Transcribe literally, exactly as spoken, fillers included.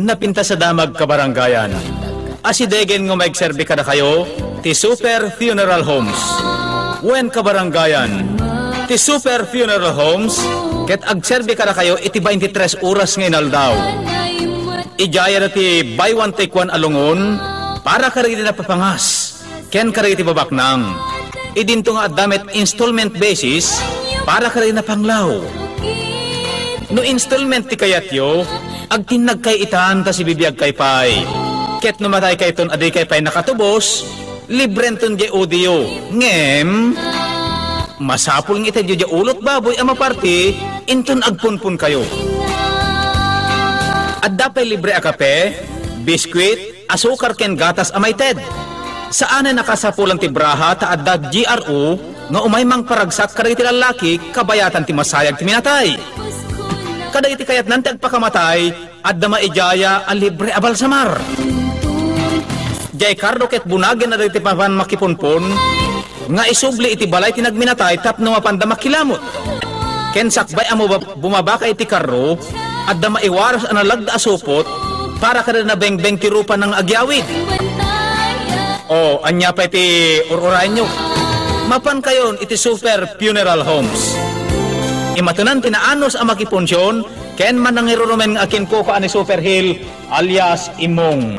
Napintas a damag kabarangayan. Asidegen nga maigserbi kadakayo ti Super Funeral Homes. Wen kabarangayan, ti Super Funeral Homes ket agserbi kadakayo iti baintitres oras nga inaldaw. Idiay adda ti buy one take one a lungon para kadagiti napapangas ken kadagiti babaknang. Idinto nga adda met installment basis para kadagiti napanglaw. No installment ti kayatyo, agtinnagkay itan ta sibibiagkay pay. Ket no mataykayton a dikay pay nakatubos, librenton diay udiyo. Ngem, masapul nga itedyo diay ulot baboy a maparti inton agpunpunkayo. Adda pay libre a kape, biskwit, asukar ken gatas a maited. Saanen a kasapulan ti braha ta adda G R O nga umay mangparagsak kadagiti lallaki kabayatan ti masayag ti minatay. Kadagiti kayatnan ti agpakamatay, adda maidiaya a libre a balsamar. Diay karro ket bunagen a dagiti mapan makipunpon nga isubli iti balay ti nagminatay tapno mapanda makilamut. Ken sakbay a muba-, bumabaka iti karro, adda maiwaras a nalagda a supot para kada nabengbeng ti rupana nga agyawid. O, ania pay ti ur-urayenyo? Mapankayon iti Super Funeral Homes. Imatenan ti naanus a makipunsion ken manangirurumen nga akinkukuaan ni Super Hill alias Imong.